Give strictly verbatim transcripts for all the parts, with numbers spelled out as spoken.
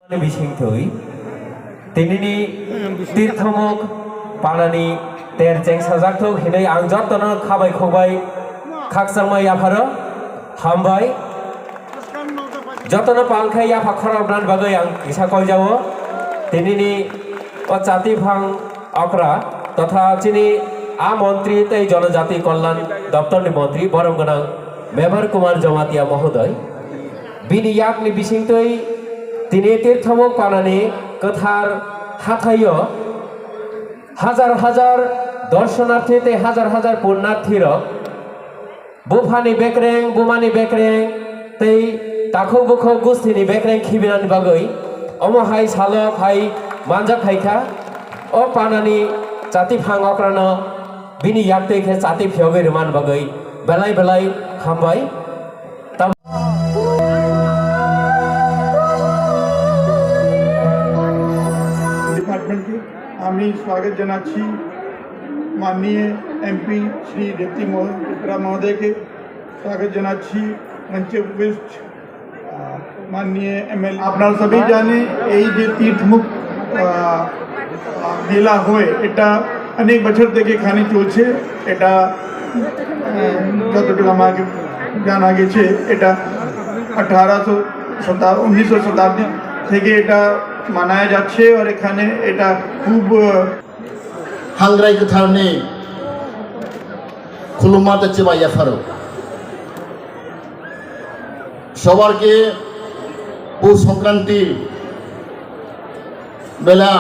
Bisingtwi tinini tirthomuk panani ter chengsajakthok hinwi ang jotono khabai khukbai khakchangma yapharo. Hambai. Jotono pal khe yapha khoroknani bagwi ang kisa koijao. Tinini o chatiphang okra totha chini a montri tei jonojati kolyan doptorni montri borom gwnang Mevar Kumar Jamatia mohodoy. Bini yakni bisingtwi tini tirthomuk panani kwthar hathaio hajar hajar dorshonarthi tei hajar hajar punnarthirok buphani bekreng, bumani bekreng tei takhuk bukhuk gustini bekreng khibinani bagwi omo hai salo phai manjak phaikha. O panani chatiphang okrano bini yaktwi khe chati phiyogwi rwmani bagwi belai belai hambai. ডিপার্টমেন্টকে আমি স্বাগত জানাচ্ছি। মাননীয় এমপি শ্রী দীপ্তি মোহন ত্রিপুরা মহোদয়কে স্বাগত জানাচ্ছি। মঞ্চে উপবিষ্ট আহ, মাননীয় এমএলএ, আপনারা সবাই জানে এই যে তীর্থমুখ আহ, মেলা হয়, এটা অনেক বছর থেকে এখানে চলছে। এটা আহ, যতটুকু আমাকে জানা গেছে, এটা আঠারোশো শতা উনিশশো শতাব্দী থেকে এটা মানায় যাচ্ছে। আর এখানে এটা খুব আহ, Hangrai kwtharni khulumma tei chubai yapharo. সবারকে পৌষ সংক্রান্তি মেলা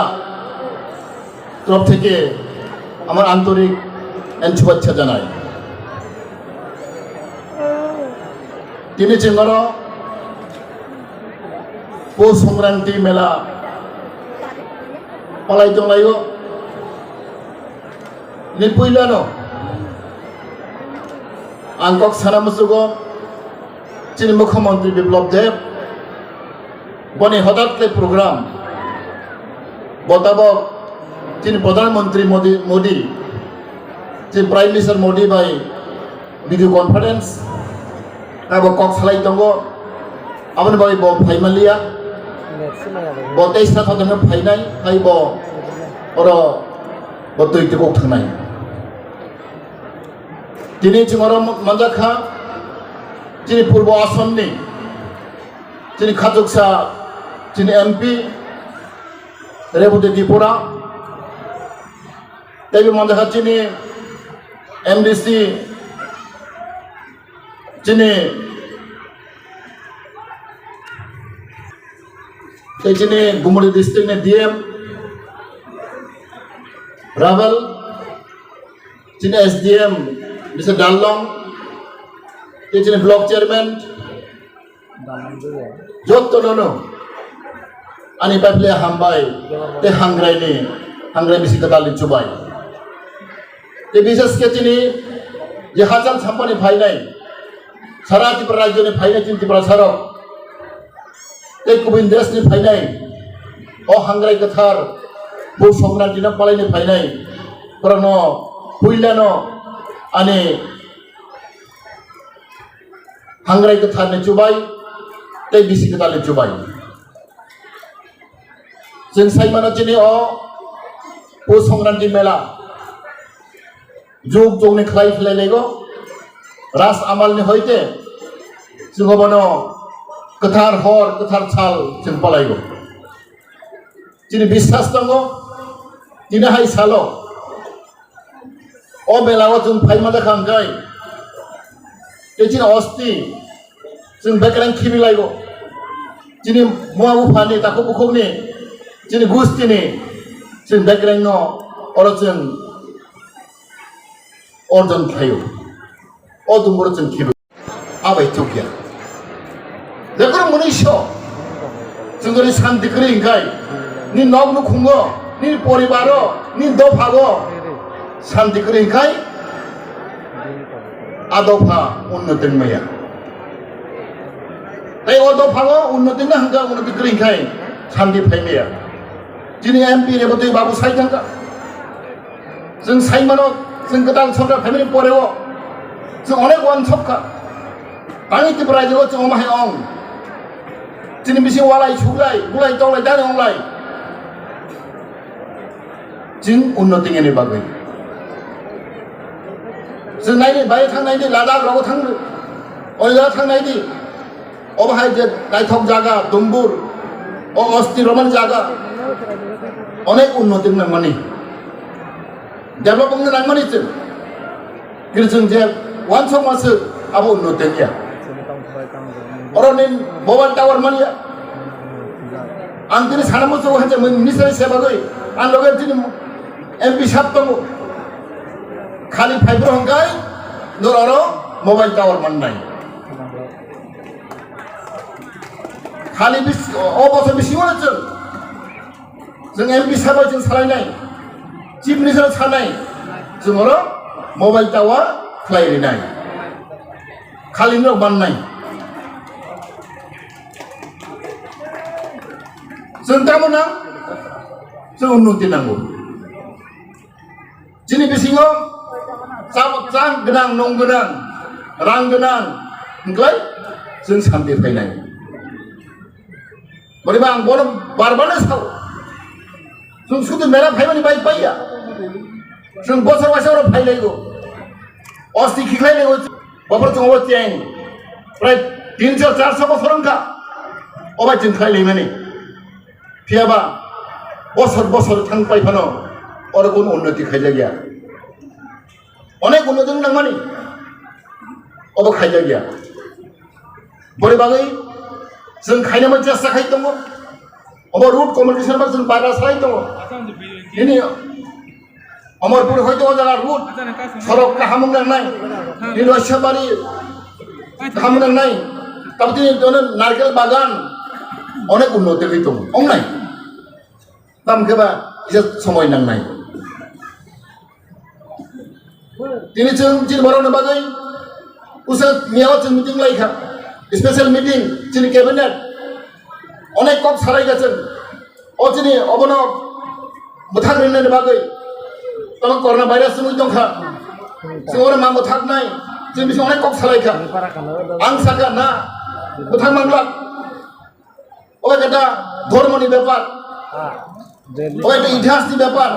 তরফ থেকে আমার আন্তরিক শুভেচ্ছা জানাই। Tini chwng oro Pous Songkranti mela palai tonglaio. Ni puilano ang kok sana musugo chini Mukhyamantri Biplab Deb boni hotat khe program bo tabok chini Pradhan Mantri Modi, Modi, chini Prime Minister Modi bai video conference, abo kok salai tongo, aboni bagwi bo phai manliya. Bo teisa thathangno phainai, phai bo oro bo twi tikok thangnai. Tini chwng oro manjak kha, chini Purbo Assam ni, chini khachuksa, chini M P, Rebati Tripura, teibo manjak kha chini M D C, chini, tei chini Gumuri district ni D M, Rabel, chini S D M, Mister Darlong, tei chini block chairman, jotono no ani bai phle hambai, tei hangrai ni, hangrai bisi kwtal ni chubai. Tei bishes khe chini je hachal sampani phainai, sara Tripura rajyo ni phainai chini Tiprasa rok, tei kubun desh ni phainai, o hangrai kwthar, Pous Songkranti no palai ni phainai, borokno puilano ani hangrai kwthar ni chubai, tei bisi kwtal ni chubai. Chwng sai mano chini o Pous Songkranti mela jug jug ni khlai khlai lego, ras amal ni hoite chwng obono kwthar hor, kwthar sal chwng palaigo. Chini biswas tongo, tini hai salo o mela o chwng phai manjakha hwnkhe, tei chini osti chwng bekreng khibi laigo. Chini muma buphani, takhuk bukhukni, chini gustini chwng bekrengno oro chwng orjon khlaio. O dumboro chwng khibi. Abai chukya. Jekono mwnwiso chwng jodi shanti kwrwi hwnkhai, ni nok nukhungo, ni poribaro, ni dophago shanti kwrwi hwnkhai, a dopha unnoti wngmaya. Tei o dophago unnoti wngna hwnka, unnoti kwrwi hwnkhai shanti phaimaya. Chini M P Rebati babu sai thangkha. Chwng sai mano, chwng kwtal sorkar phaimani poreo chwng onek uansuk kha. Tangwi Tripura rajyo chwng omo hai ong. Chini bisi walai suklai, bulai tonglai, dani onglai. Chini unnoti ngeni bagwi. Chwng naidi, bai thang naidi, Ladakh rogo thang, oila thang naidi. Obo hai je naithok jaga, Dumbur, o osti romani jaga, onek unnoti nangmani. Develop wngna nangmani chwng. Kiri chwng je wansok maswk abo unnoti wngya. Oro ni mobile tower manya. Ang tini sana muchungo hai je minister se bagwi ang loge tini M P sab tongo. Khali phai bro hwnkhe nor oro mobile tower mannai. Khali bis-, o bosor bisingo chwng Chwng M P sabai chwng salainai, Chief Minister sanai, chwng oro mobile tower khlai rinai, khali norok mannai. Chwng tamo nang, chwng unnoti nango. Chini bisingo cham-, chang gwnang, nung gwnang, rang gwnang, hwnkhlai chwng santi phainai. Boriba ang bono bar bar no sao. Chwng sudu mela phaimani bai paiya. Chwng bosor waisa oro phai laigo. Osti khiklai laigo. Bopor chwng obo cheng. Prai tinso charso bosor wngkha. Obai chwng khlai laimani. Phiyaba bosor bosor thang pai phano oro kunu unnoti khaijak ya. Onek unnoti wng nangmani. Obo khaijak ya. Boni bagwi chwng khainani chesta khai tongo. Obo road communication ba chwng bara sai tongo. Nini Omorpur hoito o jaga road sorok kaham wng nangnai. Nini Waisabari kaham wng nangnai. Tabtini dono narkel bagan onek unnoti wngwi tongo. Wngnai. Tamkhe ba kisa somoi nangnai. Tini chwng chini borokni bagwi usa miyao chwng meeting laikha, special meeting chini cabinet onek kok salaikha chwng. O chini obono bwthak rinani bagwi tamo corona virus chwngwi tongkha. Chwng oro ma bwthaknai chini bising onek kok salaikha. Ang sakha na bwthak manglak. Obo ekta dhormoni bepar. Obo ekta itihasni bepar.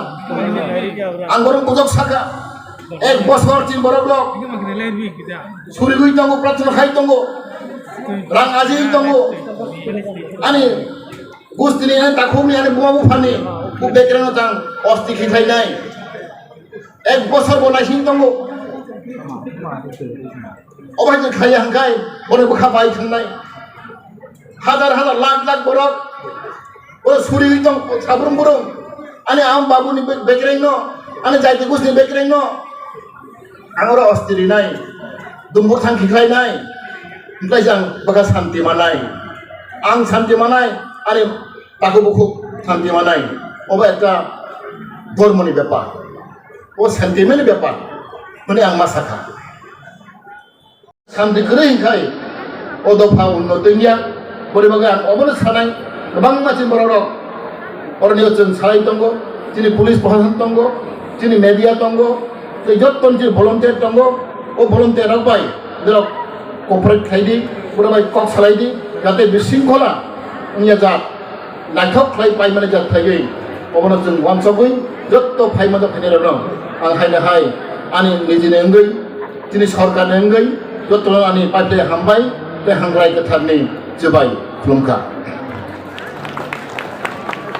Ang borok bujok saka. Ek bosor chini borok lok surigwi tongo, prarthana khai tongo. Rang ajigwi tongo. Ani gustini, ani takhukni, ani buma buphani bu bekreno tang osti khiklainai. Ek bosor bo naising tongo. Obo hai khe khaiya hwnkhe bono bwkha bai thangnai. Hazar hazar lakh lakh borok o suri tong sabrum burung. Ani am babuni be-, bekrengno, ani jaiti gusni bekrengno. Ang oro osti rinai. Dumbur thang khiklainai. Hwnkhe jang bwkha santi manai. Ang santi manai. Ani takhuk bukhuk santi manai. Obo ekta dhormoni bepar. O sentiment ni bepar hwnwi ang ma sakha. Santi kwrwi hwnkhai o dopha unnoti wngya. Boni bagwi ang obono sanai, kwbangma chini borok rok oroni o chwng salai tongo, chini police proshashan tongo, chini media tongo, tei jotto chini volunteer tongo. O volunteer rok bai borok cooperate khlai di, borok bai kok salai di, jate bisingkhola wngya jat. Naithok khlai paimani jat khlaiwi obono chwng uansugwi jotto phaima jat phainairokno ang haino hai ani nijini wngwi, chini sorkarni wngwi jottono ani paiphlai hambai tei hamkrai kwtharni chubai khulumkha.